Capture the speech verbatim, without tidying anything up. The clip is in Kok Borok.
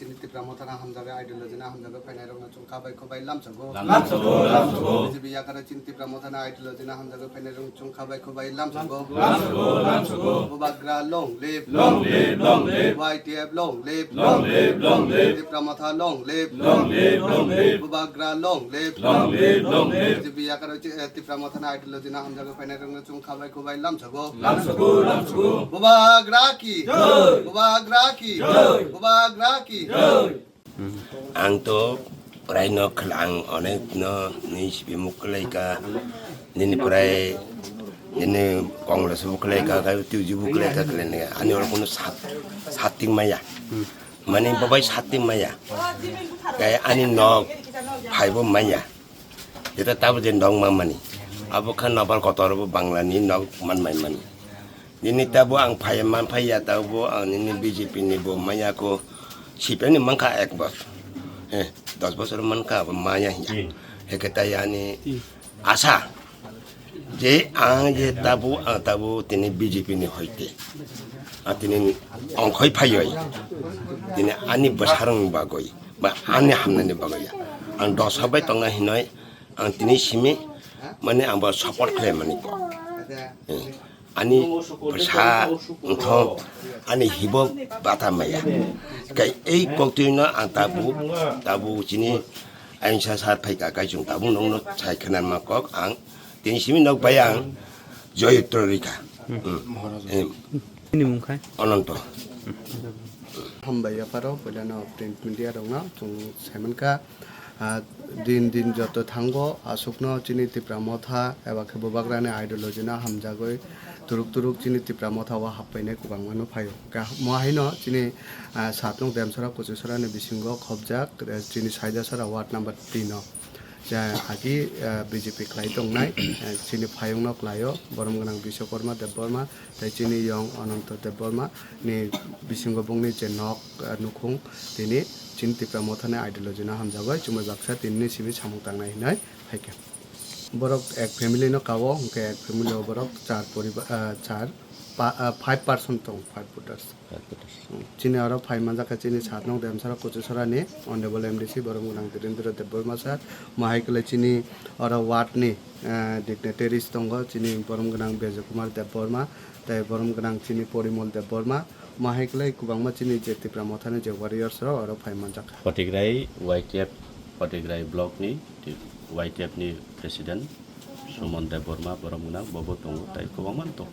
Chini Tipra Mothano hamjagwi, ideology no hamjagwi phainairokno chwng kha bai khubai lamsogo. Lamsogo, lamsogo. B J P yakarwi chini Tipra Mothano ideology no hamjagwi phainairokno chwng kha bai khubai lamsogo. Lamsogo, lamsogo. Bubagra long live. Long live, long live. Y T F long live. Long live, long live. Tipra Motha long live. Long live, long live. Bubagra long live. Long live, long live. B J P yakarwi chi-, eh, Tipra Mothano ideology no hamjagwi phainairokno chwng kha bai khubai lamsogo. Lamsogo, lamsogo. Bubagra ki. Jai. Bubagra ki. Jai. Bubagra ki. Jai. Ang to prai no khla-, ang onek no ni sipi muk khlai ka, nini prai nini Congress muk khlai ka, ka tu ji muk khlai ka khlai ne. Ani oro kono sat, sat ting maya. Mani babai sat ting maya. Kai ani nok phai bo maya. Jeta tabo je nok ma mani. Abo kha nokbar kotor bo Bangla ni nok man mai mani. Nini tabo ang phai man phai ya tabo ang nini B J P ni bo maya ko sipeni mankha ek bosor. Eh, dos bosor mankha abo maya ya. Heke tai ani asa je ang je tabo ang tabo tini B J P ni hoite. Ang tini ongkhoi phaioi. Tini ani bwsarang bagoi ba ani hamnani bagoi ya. Ang dosa bai tongna hinoi ang tini simi mane ang bo support khlai mani ko. Eh. Ani bwsa wngkha ani hibo bata maya. Kai ei koktwino ang tabuk, tabuk chini ayungsa sar phaika kai chwng tabuk nokno sai khwnanma kok ang tini simi nok bai ang joyotro rikha. Hmm. Em. Nini mung khai? Ananto. Hambai yapharo puilano print media rokno chwng saimankha. Ah, din din joto thango, aswkno chini Tipra Motha eba khe Bubagrani ideology no hamjagwi turuk turuk chini Tipra Motha o happainai kwbangma no phaio. Ka-, mo haino chini, ah, satnok Demsora Kuchusora ni bisingo khobjak, eh, chini Saidasora ward number tin o. Ja, agi, ah, B J P khlai tongnai, eh, chini phayungno khlaio, borom gwnang Biswakarma Debbarma, tei chini yong Ananto Debbarma ni bisingo bongni je nok, ah, nukhung tini chini Tipra Mothani ideology no hamjagwi chumui baksa tinini simi samung tangnai hinwi phaikha. Borok ek family no kao, hwnkhe ek family o borok char poriba-, ah, char pa-, ah, five person tong, five voters. Chini oro phai manjak kha chini satnok Demsora Kuchusora ni Honorable M D C borom gwnang Dhirendra Debbarma sir, mo hai khe chini oro ward ni, ah, dignitaries tongo, chini borom gwnang Bejay Kumar Debbarma, tei borom gwnang chini Porimol Debbarma, mo hai khe kwbangma chini je Tipra Mothani je warriors rok oro phai manjak kha. Patigrai Y T F, Patigrai block ni Y T F ni president Suman Debbarma borom gwnang bobo tongo, tei kwbangma tongo.